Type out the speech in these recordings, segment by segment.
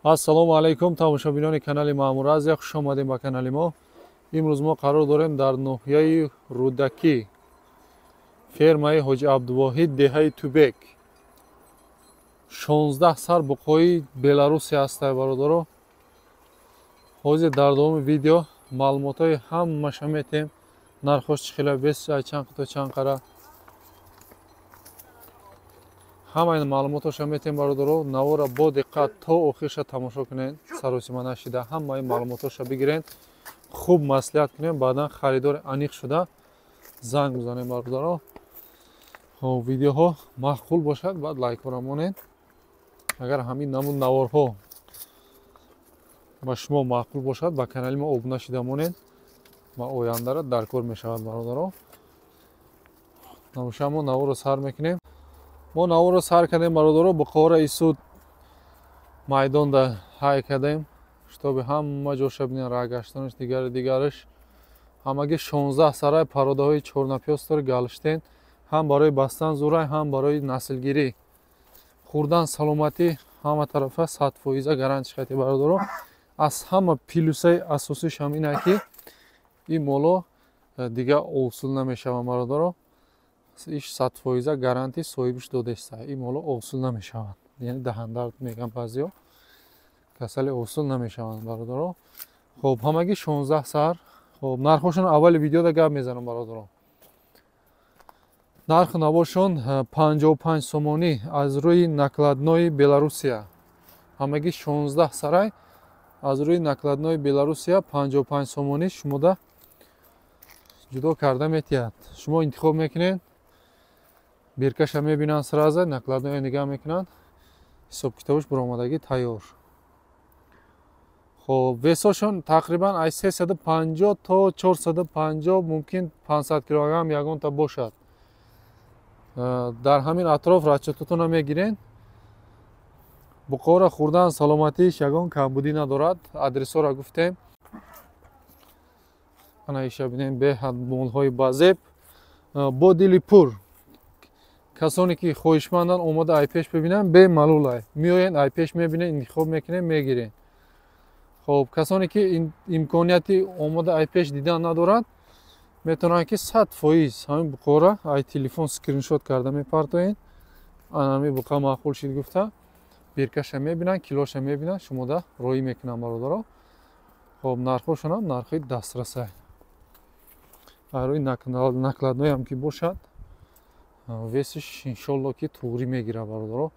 Ассалому алайкум, тамошобинони канали Маъмур Азия, хуш омадем ба канали мо. Имрӯз мо қарор дорем дар ноҳияи Рӯдакӣ, фермаи Ҳоҷи Абдувоҳид, деҳаи Тубек. 16 сар буқои Беларусия ҳастай, бародаро. Ҳозир дар давоми видео маълумотҳои ҳамаша метем, нархош чӣ хела, вес чанд то чанд қара, ҳамаи маълумотҳоша метем, бародаро. Навора бо диққат то охирша тамошо кунед, саросима нашида ҳамаи маълумотҳоша бигирен, хуб маслиҳат кунем, баъдан харидори аниқ шуда занг бизанем, бародаро. Хоб, видеоҳо маъқул бошад, баъд лайкҳоро монед. Агар ҳамин намуд наворҳо ба шумо маъқул бошад, ба канали мо обуна шида монед ва ояндара дар кор мешавад, бародаро. Набоша, мо наворро сар мекунем. Мо наворро сар кардем, бародаро. Буқора исуд майдонда ҳай кардем, шитоби ҳама ҷоша бинен, раҳгаштанаш, дигари дигараш. Ҳамагӣ 16 сарай пародаҳои чорнапёстор галштен, ҳам барои бастан зурай, ҳам барои наслгирӣ, хӯрдан, саломатӣ, ҳама тарафа 100% гаранти хати, бародаро. Аз ҳама плюсаи асосиш ҳам ина ки ин моло дига осул намешаванд, бародаро. Иш 100% гаранти соҳибиш додеста, ин моло осул намешаванд, яъне даҳандард мегӯянд баъзеҳо, касали осул намешаванд, бародаро. Хоб, ҳамагӣ 16 сар. Хоб, нархошон аввали видеода гап мезанам, бародаро. Нархи навошон 55 сомонӣ аз рӯи накладной Беларусия. Ҳамагӣ 16 сарай аз рӯи накладной Беларусия 55 сомонӣ шумода ҷудо карда метиҳад. Шумо интихоб мекунед, биркаша мебинанд, сразу накладной нигаҳ мекунанд, ҳисобкитобаш баромадагӣ тайёр. Хоб, весошон тақрибан аз 350 то 450, мумкин 500 килограмм ягонта бошад. Дар ҳамин атроф расчётотонро мегирен. Буқора хӯрдан, саломатиш ягон камбудӣ надорад. Адресҳоро гуфтем. Ана иша бинем, беҳад молҳои базеб, бо дили пур. Касоне ки хоҳишманданд, омода айпеш бибинанд, бемалулай меоянд, айпеш мебинед, интихоб мекунед, мегиред. Хоб, касоне ки имконияти омода айпеш дидан надоранд, метавонанд ки 100% ҳамин буқора ай телефон скриншот карда мепартоед. Ана ҳамин буқа маъқул шид гуфта, биркаша мебинанд, килоша мебинанд, шумода роӣ мекунанд, бародаро. Хоб, нархошонам нархи дастрасай. Рӯи накладноям ки бошад, весиш иншолло ки туғрӣ мегирад, бародаро.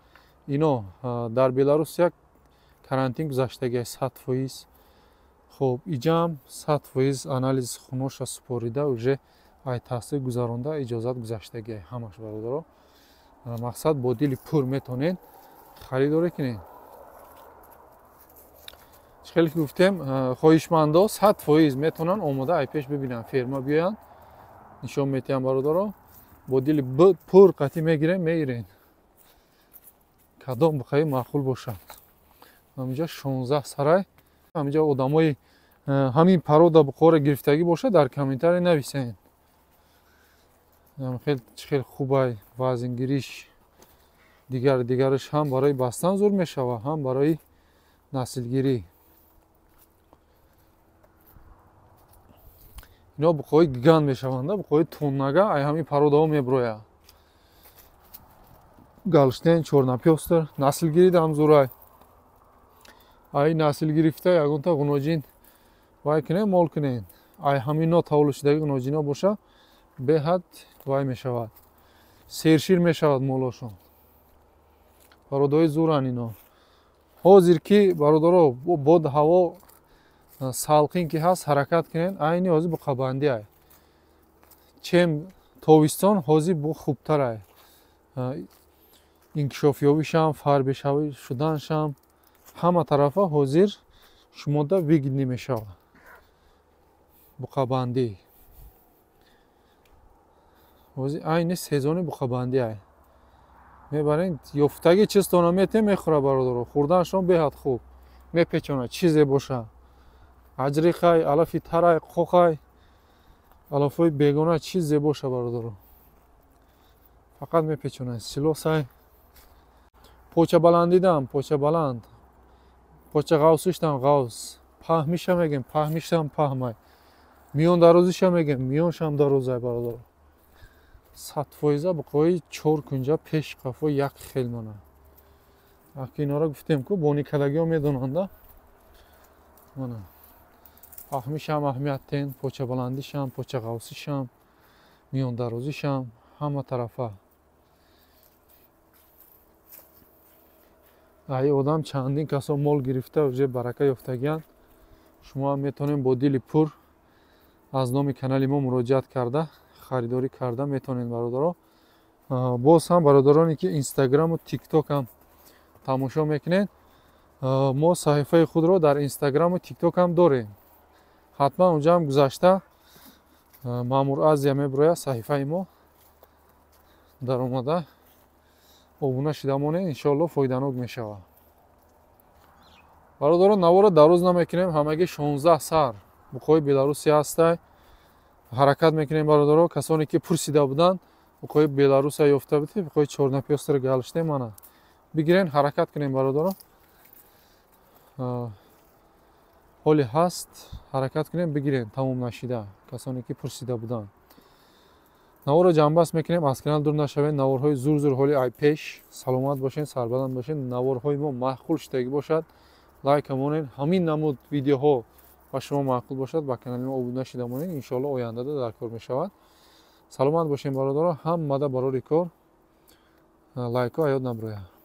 Ино дар Беларусия карантин гузаштагиай 100%. Хоб, иҷаам 100% анализ хуноша супорида, уже ай таҳсил гузаронда, иҷозат гузаштагиай ҳамаш, бародаро. Мақсад, бо дили пур метонед харидорӣ кунед. Чӣ хеле ки гуфтем, хоҳишмандо 100% метавонанд омода айпеш бибинанд, ферма биёянд, нишон метиҳанд, бародаро. Бо дили пур қатъӣ мегирем, мегиред, кадом буқаи маъқул бошад. Ҳаминҷа 16 сарай. Ҳаминҷа одамои ҳамин парода буқора гирифтагӣ бошад, дар комментария нависед. Хел чӣ хел хубай, вазнгириш, дигар дигараш, ҳам барои бастан зур мешавад, ҳам барои наслгирӣ. Ино буқои гигант мешаванд, буқои тоннага ай ҳамин пародаҳо меброяд. Галштен, чорнапёстр, наслгирӣ ҳам зурай. Ай насл гирифта ягонта ғуноҷин вай кунед, мол кунед. Ай ҳамино тавлид шудаги ғуноҷино боша, беҳад вай мешавад, сершир мешавад молошон. Пародаҳои зуранд ино. Ҳозир ки, бародаро, бод ҳаво салқин ки ҳаст, ҳаракат кунед, айни ҳозир буқабандӣ ай. Чем тобистон ҳозир бу хубтар ай. Инкишофёбишам, фарбешавӣ шуданшам, ҳама тарафа ҳозир шумода выгодный мешавад буқабандӣ. Ҳозир айни сезони буқабандӣ ай. Мебарен, ёфтаги чизтона метем, мехӯра, бародаро. Хӯрданашон беҳад хуб, мепечонад, чизе боша, аҷриқай, алафи тарай, қоқай, алафҳои бегона, чизе боша, бародаро, фақат мепечонад. Силосай, поча баландидам, поча баланд. Поча ғавсиштам ғавс. Паҳмиша мегем, паҳмишам паҳмай. Миён дарозиша мегем, миёншам дарозай бародаро. 100% буқои чор кунҷа пеш қафо як хел мана. Аки инора гуфтем ку боникалагиҳо медонанда. Мана. Паҳмишам аҳамият тен, поча баландишам, поча ғавсишам, миён дарозишам, ҳама тарафа. Ай одам чандин касо мол гирифта уже барака ёфтагиянд. Шумо ҳам метавонед бо дили пур аз номи канали мо муроҷиат карда, харидорӣ карда метавонед бародаро. Боз ҳам бародароне ки Инстаграму Тикток ҳам тамошо мекунед, мо саҳифаи худро дар Инстаграму Тикток ҳам дорем. Ҳатман онҷа ҳам гузашта Маъмур Азия мебирояд саҳифаи мо, даромада обуна шида монед, иншоалло фоиданок мешавад. Бародарон, наворо дароз намекунем, ҳамагӣ 16 сар буқои Беларусия ҳастай. Ҳаракат мекунем бародаро, касоне ки пурсида буданд, буқои Беларусия ёфта будед, буқои чорнапёстро галштем, мана бигирен, ҳаракат кунем бародаро. Ҳоли ҳаст, ҳаракат кунем, бигирен, тамом нашида, касоне ки пурсида буданд. Наворро ҷамъбаст мекунем, аз канал дур нашавед, наворҳои зур-зур ҳоли ай пеш. Саломат бошед, сарбаланд бошед. Наворҳои мо маъқул шудагӣ бошад, лайк монед. Ҳамин намуд видеоҳо ба шумо маъқул бошад, ба канали мо обуна шида монед, иншоалло ояндада дар кор мешавад. Саломат бошед бародаро, ҳамада барори кор, лайкҳо аёд набирояд.